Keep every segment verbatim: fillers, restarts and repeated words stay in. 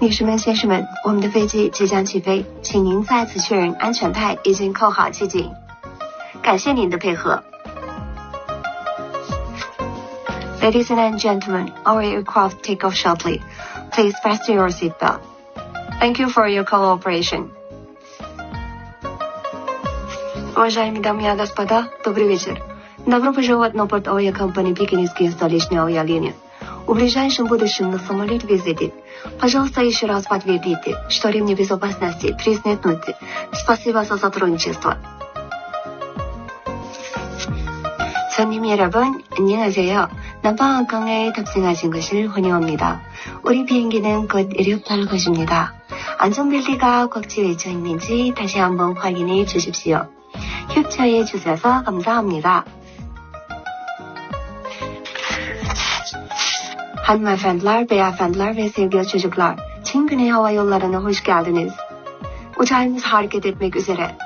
女士们、先生们，我们的飞机即将起飞，请您再次确认安全带已经扣好系紧。感谢您的配合。Ladies and gentlemen, our aircraft take off shortly. Please fasten your seatbelt. Thank you for your cooperation. Уважаемые дамы и господа, добрый вечер. Добро пожаловать на борт авиакомпании Пекинские столичные авиалинии. Угрожающим будущим на самолёт везите. Пожалуйста, ещё раз подтвердите, что ремни безопасности пристегнуты. Спасибо за сотрудничество. 손님 여러분, 안녕하세요. 남방항공에 탑승하신 것을 환영합니다. 우리 비행기는 곧 이륙할 것입니다. 안전벨트가 꼭 매여 있는지 다시 한번 확인해 주십시오. 협조해 주셔서 감사합니다. Hanımefendiler, beyefendiler ve sevgili çocuklar, Çin Güney Hava Yolları'na hoş geldiniz. Uçağımız hareket etmek üzere.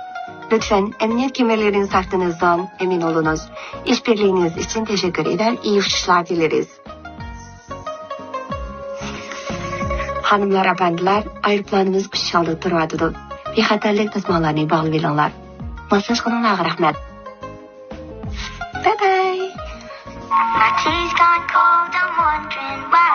Lütfen emniyet kemerlerinizi taktığınızdan emin olunuz. İşbirliğiniz için teşekkür eder, iyi uçuşlar dileriz. خانىملار، ئەپەندىلەر، ئايروپىلانىمىز ئۇچۇش ئالدىدا تۇرۇۋاتىدۇ. بىخەتەرلىك تاسماڭلارنى باغلىۋېلىڭلار. ماسلاشقىنىڭلارغا رەھمەت. باي باي. My tea's gone cold, I'm wondering why.